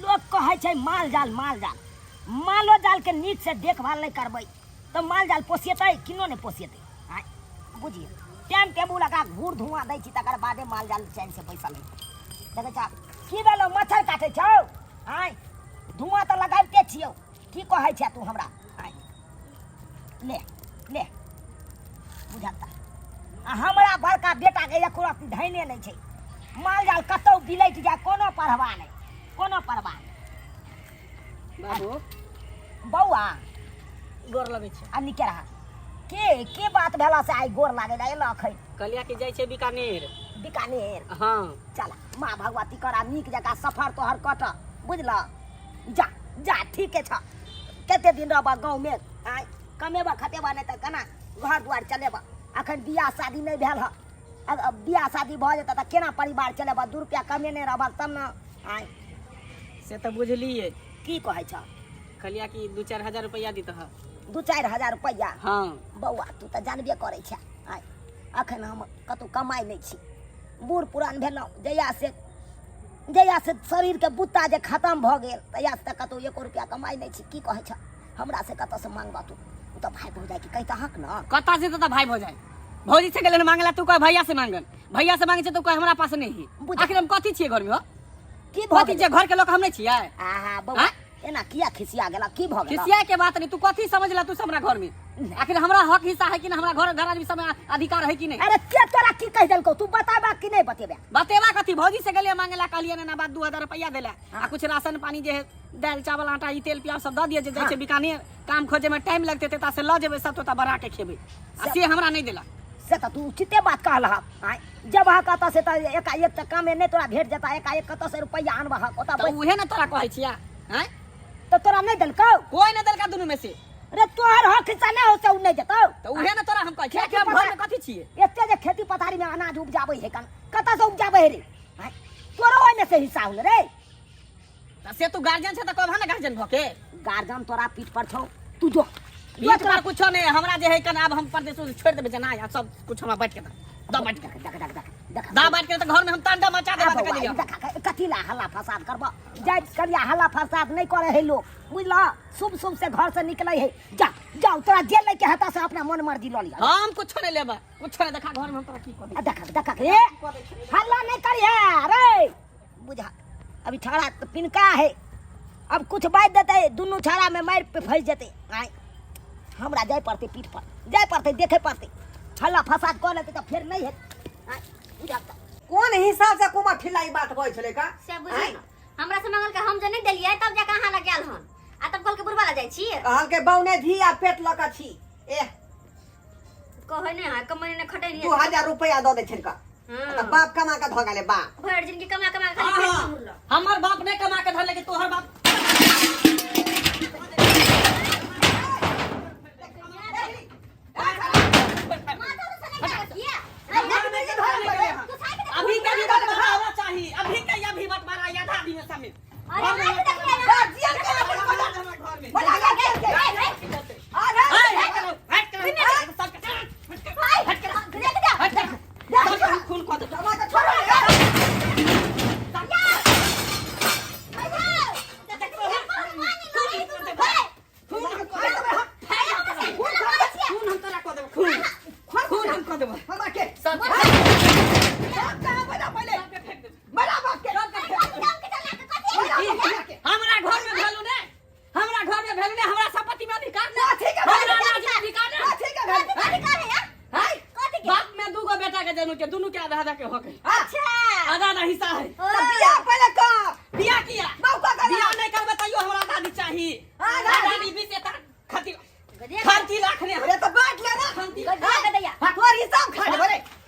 लोक कहै छै माल जाल माल जाल, मालो जाल के नीक से देखभाल नहि करबै तऽ माल जाल पोसेतै किनो नहि पोसेतै। आँय बुझियौ, टाइम टेबुल लगा घूर धुआं दै छी तकर बादे माल जाल चैन से बैसल है। देखै छा की भेलौ, मच्छर काटै छौ? आँय धुआं तऽ लगाबिते छियौ, की कहै छै तू हमरा? आँय ले ले बुझता। आ हमरा बड़का बेटाके एको रत्ती धैने नहि छै, माल जाल कतौ बिलटि जाय कोनो परवाह नहि, कोनो परवाह नहि। बाबू बौआ गोर लगै छै। आ निके रहा। के के बात भेला से आइ गोर लागै ला एलऽ अखन? कहलिया कि जाइ छै बीकानेर। बीकानेर? हाँ। चल माँ भगवती करा नीक जकाँ सफर तोहर कट, बुझल? जा जा ठीके छ। कते दिन रहबह गाँवमे? आँय कमेबह खटेबह नहि तऽ केना घर दुआरि चलेबह? अखन बियाह शादी नहि भेल हँ, अब बियाह शादी भऽ जेतऽ तऽ केना परिवार चलेबह? 2 रुपया कमेने रहबह तब ने। आँय से तऽ बुझलियै। की कहै छ? कहलिया कि 2-4 हजार रुपया दितह। 2-4 हजार रुपया? हाँ। बौआ तू तऽ जानबे करै छ, आँय अखन हम कतहु कमाइ नहि छी, बूढ़ पुरान भेलहुँ, जहिया से शरीरके बुत्ता जे खतम भऽ गेल तहिया से तऽ कतहु एको रुपया कमाइ नहि छी। की कहै छ हमरा से कतऽसँ मांगबह तू? ओ तऽ भाय भौजाइके कहितहक ने। कतऽ से तऽ भाय भौजाइ भौजी से गेलै मांगला, तू कह भैया से मांगल, भैया से मांगे छै तो कह हमरा पास नहीं है। आखिर हम कथी छियै घर में हो? की भऽ कथी गेलै? छियै घर के लोक हम नहीं छियै? आहा बौआ आँय? एना किया खिसिया गेला, की भऽ गेला? खिसिया के बात नहीं, तू कथी समझला तू सब हमरा घर में? आखिर हमरा हक हिस्सा है कि ना? हमरा घर घर आदमी सब अधिकार है कि नहीं? अरे के तोरा की कहि देलकौ, तू बताबा कि नहीं बतेबे? बतेबा कथी, भौजी से गेलियै मांगे ला, कहलियै ना बात 2000 रुपया देला आ कुछ राशन पानी जे है दालि चावल आटा ई तेल प्याज सब दऽ दियै, जे जाइ छै बीकानेर काम खोजे में टाइम लगतै तेता से लऽ जेबै सब तो बना के खेबै, आ से हमरा नहीं देला। से तऽ तू उचिते बात कहलहक। आँय जब अहाँ कतऽ से तऽ एकाएक तऽ कामे नहि तोरा भेट जेता, एकाएक कतऽ से रुपैआ आनबहक ओतऽ? तऽ उहे ने तोरा कहै छियै। आँय तऽ तोरा नहि देलकौ? कोई नहि देलका दुनू में से। रे तोहर हक हिस्सा नहि हो से उ नहि देतौ? तऽ उहे ने तोरा हम कहै छियै कि हम घर में कथी छियै। एते जे खेती पथारी में अनाज उपजाबै है कन कतऽ से उपजाबै है रे? आँय तोरो ओहिमे से हिस्सा होल रे? तऽ से तू गार्जियन छै तऽ कहबह ने गार्जियन भऽ के। गार्जियन तोरा पीठ पर छौ, तू जो पीठ पर कुछो नहीं, हमरा जे है कन आब हम परदेश छोड़ देबै जेना आ सब कुछ हमरा बाँटि के दे, द बाँटि के देख देख देख देख दा बाँटि के, तऽ घर में हम तांडव मचा देबै। आ बौआ, तऽ ई देखा कथी ला हल्ला फसाद करबह? जाय करिया हल्ला फसाद नहि करे है लोग, बुझलह? शुभ शुभ से घर से निकले है। जा जाओ, तोरा जे लैके हेतऽ से अपना मन मर्जी लऽ लिअ। हम कुछो नहीं लेबै, कुछो नहीं। देखा घर में हम तोरा की कह आ देख देख रे, हल्ला नहीं करिहे रे, बुझा अभी छाड़ा तो पिनका है, अब कुछ बाजि देतै दुनू छाड़ा में मारि पे फंसि जेतै। आँय हमरा जाय पड़तै, पीठ पर जाय पड़तै, देखे पड़तै, हल्ला फसाद कऽ लेतै तऽ फेर नहि हेतै। आँय बुझा तऽ कोन हिसाब से कुमार ठिल्ला ई बात कहै छलै का? से बुझियौ ने, हमरा से मंगल के हम जे नहि देलियै तब जाके अहाँ लग गेल हन, आ तब कहलकै बुढ़बा लग जाइ छी। कहलकै बौने धी आ पेट लऽ कऽ छी। एह कहै नहि है कमैने नहि खटै नहि। 2000 रुपया दऽ दै छनि का। हाँ। तऽ बाप कमा कऽ धऽ गेलै बाप। भरि जिनगी कमा कमा के खाली पेट हाँ, मुरलो। हमर बाप नहि कमा के धरले कि तोहर बाप? अभी के भी बंटवारा चाही, अभी के अभी बंटवारा आधा आदमी में शामिल। खून कऽ दे। खून हम तोरा कऽ देबो, खून खून हम कऽ देबो। सब हमरा घर में भेलू ने, हमरा घर में भेलू ने, हमरा संपत्ति में अधिकार ने, हमरा अनाज में अधिकार ने। बाप में दूगो बेटा के जन्म के दुनू के आधा आधा के हो गए, आधा आधा हिस्सा है। बियाह किया बियाह नहीं करबे तैयो हमरा आधा चाही, आधा दी 20 एकर खती खंती लाख ने। खंती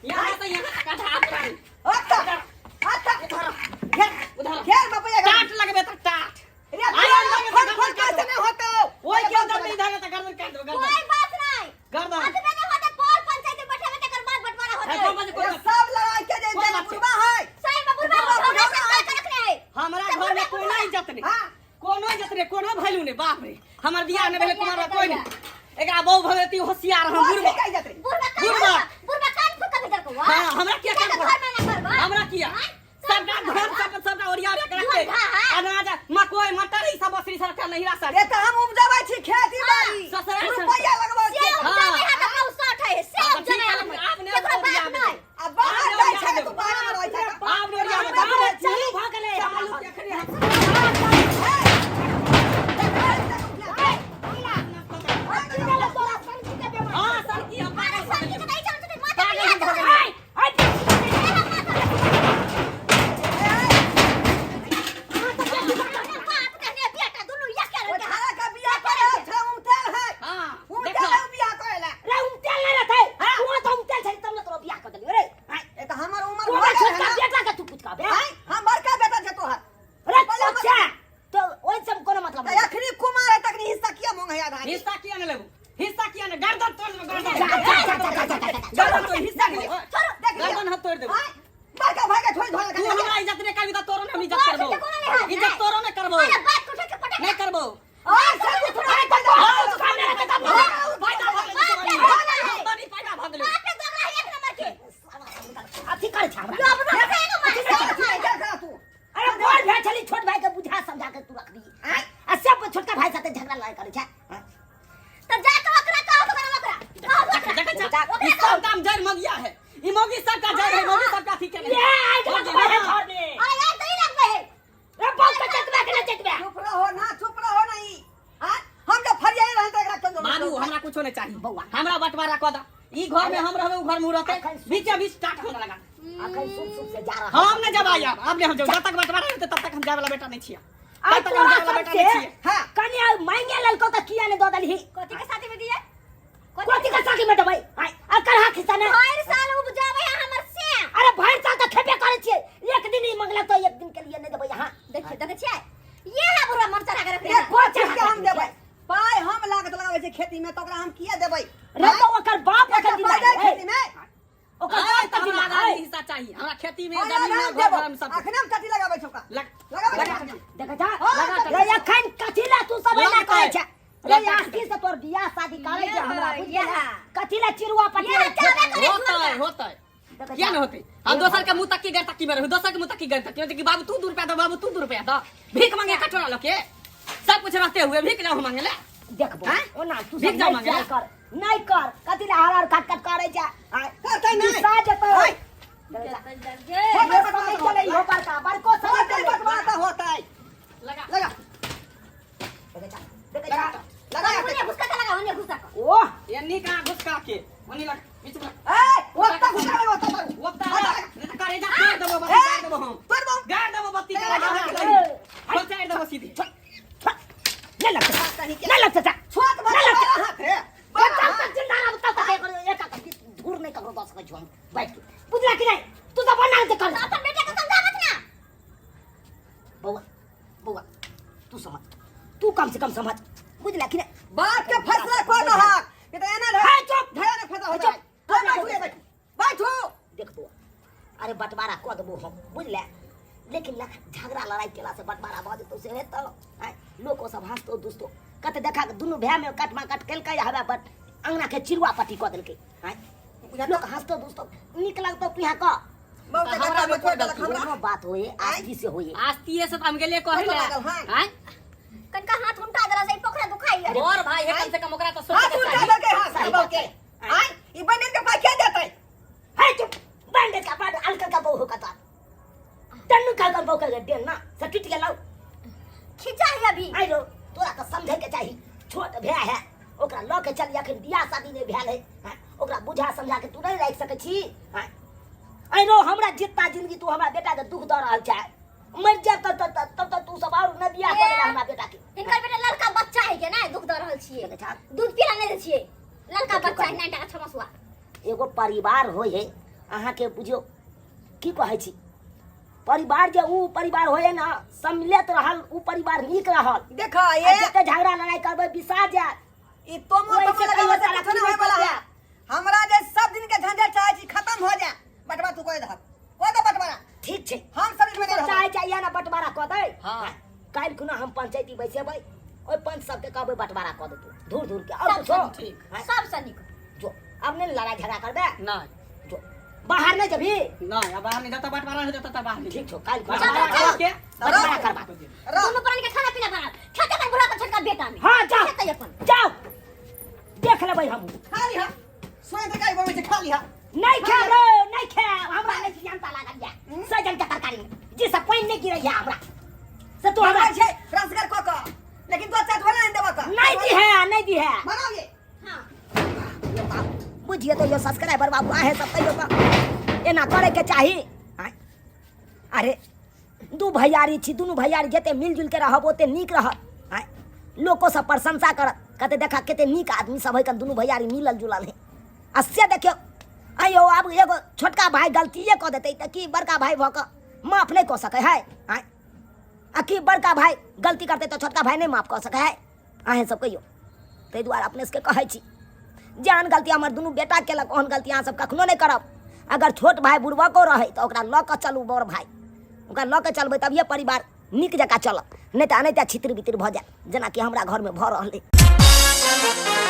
यहाँ से यहाँ तक आधा अपना। उधर टाट लगबे त टाट ओइ के अंदर में इधर त गर्दन काट दो, गर्दन कोई बात नहीं, गर्दन। अतबे नहीं होते पर पंचायत में बैठेबे तकर बाद बंटवारा होते। है, कौन बात, कोई बात? सब लड़ाई के जे कोन बात छै? बुढ़वा है। सही में बुढ़वा बुढ़वा बुढ़वा बुढ़वा से का रखने है। हमरा घर में कोनो इज्जत नहीं, हाँ। कोनो इज्जत नहीं, कोनो वैल्यू नहीं। बाप रे, हमर बियाह नहीं भेलै कुमार, कोई नहीं। एकरा बहु भगवती होशियार हम बुढ़बा। ठीक है बुढ़वा कान बुढ़वा। बुढ़वा कान फूका भीतर को। हाँ, हमरा किया किया कान घर में ना करबा? हमरा किया हाँ? सब सबटा धन सब सबटा ओरिया ओरिया के रखते। धन, हाँ। अनाज मकोई मटर ई सब असली सबटा नहिरा सब। ए तऽ हम उपजबै छी खेती बाड़ी ससुराल से- रुपैया लगबै से छी उपजाबै है तऽ कौसठ है से हाँ, तऽ उपजाबै ठीक है है, हमर। आब नहि केकरो ओरिया बाप देबै। नहि आ बाहर जाइ छै तू बाहर मे रहै छै आब नहि ओरिया देबै। अरे चालू भऽ गेलै चालू हमरा। एखने हम- हाँ, सर की हम अरे पागल भऽ सर की गेलियै। तऽ नहि चलै छथिन, माथा पागल पर भऽ हाथ गेलियै। बाप कहने बेटा दुनू एके ओ रंग के छाड़ा के बियाह करे छै उमतेल है हाँ, उमतेल देखो। है बियाह करे ला रे उमतेल नहि रहतै तू तऽ उमतेल छली तब ने तोरा बियाह कऽ देलियौ रे आँय, ए तऽ हमर उमर तू भऽ हमरा गेल है छोटका ना बेटा के तू कुछ कहबे आँय, हम बड़का बेटा छै तोहर रे पहिले हमर- अच्छा तो ओहि सब कोनो मतलब तऽ नहीं अखनी कुमार है तखनी हिस्सा किया मांगे है आधा हिस्सा किया नहि लेबू? हिस्सा किया नहि? गर्दन तोड़ देबौ, गर्दन। जा, जा, जा, जा, जा, जा, जा, जा। गर्दन तोड़, हिस्सा के लिए। छोड़ो देख लिअ। गर्दन हम तोड़ देबौ। आँय, बड़का भाई के छोड़ धोल तू हमरा इज्जत नहि करबी तऽ तोरो नहि हम इज्जत तोर करबौ। के कोनो लिहाज इज्जत नहि। तोरो नहि करबौ। अरे बाप के उठा के पटक नहि करबौ। और सब कुछ अरे तऽ तोहर दुकान नहि रहतै तब ने। फायदा भऽ गेलै बाप रे, तोरा। दोगला है। बड़ी फायदा भऽ गेलै। बाप रे दोगला है एक नंबर के अथी करै छै हमरा यो अपना से एगो मार से एगो मार तू अरे बड़ भाई छली छोट भाई के बुझा समझा के तू रख दी आँय, आ सब छोटका भाई साथे झगड़ा लड़ाई करै छै तब जाके ओकरा कहो तो ओकरा कहो ओकरा देखै छह, ई सब काम जड़ मगिया है। ई मौगी सबका जड़ है, मौगी सबका अथी केने है। ये आइ गेल भाई घर में अरे यार दही लगबे है रे बहुत के चटबे के नहीं चटबे चुप रहो ना चुप रहो नहीं आँय, हम जब फरियाई रहल तऽ एकरा क्यों बाबू हमरा कुछो नहीं चाहिए बौआ। हमरा बंटवारा कऽ दऽ ई घर में हम रहबै उ घर में उ रहतै बीचे बीच स्टार्ट होने लगा अखन सुप सुप से जा रहा हम नहीं जब आयब अब नहीं हम जब जब तक बंटवारा नहीं होतै तब तक हम जाय वाला बेटा नहीं छियै आ तब तक हम तोरा जाय वाला बेटा नहीं सबसे छियै हाँ। कन्या मांगे ललको त किया ने दऽ देलही कथी के शादी में दिए कथी के शादी में देबै आय अकर हाथ खिस्सा ने भरि साल उपजाबै है हमर से अरे भरि साल तऽ खेबे करै छियै एक दिन ही मंगलक तऽ एक दिन के लिए नहि देबै यहाँ देखिए देखै छियै ये है बुढ़वा मन चढ़ा के रखने है। एको चीज के हम देबै पाइ हम लागत लगाबै छै खेती में तऽ ओकरा हम किया देबै रे तो ओकर बाप एकटा ओकर पाइ दिला जाइ खेती में ओकर आय, बाप तऽ तऽ हमरा दिला आधा हिस्सा चाहिए हमरा खेती में हाँ, जमीन में हम घर देबो। घर में सब अखने हम कथी लगाबै छौ ओकरा लग लगाबै लगा छौ। देख जा हाँ, रे अखन कथी ला तू सब एना लगतै। कहै छै रे लगतै। आखी से तोर बियाह शादी करै छै हमरा बुझ ये गेलै कथी ला चिरुआ पटिया ये चाहबे करे। होतै होतै किया नहीं होते हम दोसर के मुंह तक की गैर तक की में रहू दोसर के मुंह तक की गैर तक की कि बाबू तू 2 रुपया दो बाबू तू 2 रुपया दो भीख मांगे कटोरा लके सब कुछ रहते हुए भीख ना मांगे ले देखबो हाँ? ओना तू भीख सब जाओ नहीं मांगे जाय कर नहीं कर कथी ला हर हर खट खट करै छै आय, करतै नहि। बिसा जेतौ आय। देख जा। होतै ये समय चलै इहो बड़का बड़को समय होतै चलै बटवारा तऽ होतै लगा लगा देख जा देख जा लगा ओने घुसका के लगा ओने घुसका के। ओह एन्नी कहाँ घुसका के ओनी लगा बीच में ए ओत्ता घुसा लगा ओत्ता बाबू ओत्ता नहीं तो करेजा तोड़ देबो बत्ती गाड़ देबो हम तोड़ दो गाड़ देबो बत्ती करेजा खोल देबो सीधे नहीं लगता नहीं लगता जा छोट नहीं लगता हाथ रे तब तक जिंदा रहब तब तक एक एक धूर नहीं ककरो दऽ सकै छी हम बैठ के बुझला कि नहीं तू तऽ बना दे कर तो अपन बेटा के समझावत ना बौआ बौआ तू समझ तू कम से कम समझ बुझला कि नहीं बात के फैसला को दहक ये तो एना रहे हे चुप झगड़ा ने फैसला हो चुप। जाए हाँ, बैठू ये बैठू बैठू देख बौआ अरे बंटवारा कऽ देबो हम बुझले लेकिन झगड़ा लड़ाई केला से बंटवारा भऽ जेतौ से हेतौ आँय लोको सब हँसतो दुसतो कते देखा के दुनू भाय में कटमा कट केलकै हवे बट अंगना के चिरुआ पट्टी कऽ देलकै आँय लोक हँसतो दुसतो नीक लगतौ तू यहाँ कऽ बहुत हमरा गद्दा में में छोड़ कोई देलक हमरा कोनो बात होए आस्ती से होए आस्तीये से तो हम गेलिए कहे कतऽ ले लागल, हाँ? आँय कनका हाथ उल्टा देला से ई पोखरा दुखाई है और भाई है कम से कम ओकरा तो सोचे हाथ के उठा चाही देलकै हाथ बाबू के आय ई बनेल के पाइ के देतै हे चुप बैंडेज का बाद अलकर का बहु का तन्नू का का बहु का देन ना से टूट गेलौ खिंचा है अभी आइ रो तोरा के समझे के चाही छोट भै है ओकरा लऽ के चल अखन बियाह शादी नहि भेल है हाँ, ओकरा बुझा समझा के तू नहीं राखि सकै छी हाँ। आइ रो हमरा जितना जिंदगी तू हमरा बेटा के दुख दऽ रहल छै मरि जायब तब तब तब तब तू सब और नहि बियाह कऽ देबे हमरा बेटा के हिनकर बेटा लड़का बच्चा है के ना दुख दऽ रहल छियै देखै छहक? दूध पीला नहि दै छियै लड़का बच्चा है 9 टाका छह मसुआ एगो परिवार होइ है अहाँके बुझियौ की कहै छी परिवार जे ऊ परिवार होइ है ना सम्मिलित रहल ऊ परिवार नीक रहल देख आ ये जते झगड़ा लड़ाई करबै बिसा जायत ई तोमो ओहिसे तोमो लगावे से कहियो कुछ नहीं होय वाला है हमरा जे सब दिन के झंझट चाहे छी खत्म हो जाए बटवा तू कोई दहक कोई दे बटवारा ठीक छै हम सब दिन में तू रहब चाहे चाहिए ना बंटवारा कऽ दै हाँ। काल्हि खुना हम पंचायती बैसेबै ओहि पंच सबके कहबै बंटवारा कऽ देतू धूर धूर के और सब कुछो ठीक। हाँ, सबसँ नीक जो अब नहीं लड़ाई झगड़ा करबे नहीं जो बाहर नहीं जबी नहीं अब बाहर नहीं जाता बंटवारा हो जाता तब बाहर नहीं ठीक छो काल बंटवारा बंटवारा के बंटवारा करबा रह दुनू प्राणी के खाना पीना बनाओ खेते अपन बुढ़ा के छोटका बेटा में हाँ जाओ खेते अपन जाओ देख लेबै हम खा लिहा स्वयं तरकारी बनबै छै खा लिहा नहीं खाएब रे नहीं खाएब हमरा नहीं जानता लागल या सजन के तरकारी में जी सब पानि नहीं गिरै या हमरा से तू हमरा बनबै छै रसगर कऽ कऽ लेकिन तू अच्छा थोड़ा नहीं देबऽ कऽ नहीं दी है नहीं दी है बनाओ ये हाँ यो बाबू बुझिए तो यो सब्सक्राइबर बाबू आहे सब कहियो तो एना करे के चाही आँय। अरे दू भैयारी छी दुनू भैयारी जते मिलजुल के रहब ओते नीक रहत आँय लोको सब प्रशंसा करत कहते देखा कते नीक आदमी सब है कन दुनू भैयारी मिलल जुलल है आ से देखियो आइयो आब एगो छोटका भाई गलतिए कऽ देतै तऽ की बड़का भाई भऽ कऽ माफ नहि कऽ सकै है आँय आ की बड़का भाई गलती करतै तऽ छोटका भाई नहि माफ कऽ सकै है अहेँ सब कहियो ताहि दुआरे अपने सबके कहै छी जेहन गलती हमर दुनू बेटा केलक ओहन गलती अहाँ सब कखनो नहि करब अगर छोट भाय बुड़बको रहै तऽ ओकरा लऽ कऽ चलू बड़ भाय ओकरा लऽ कऽ चलबै तभिए परिवार नीक जकाँ चलत नहि तऽ एनाहिते छितर बितर भऽ जायत जेनाकि हमरा घरमे भऽ रहल अइ।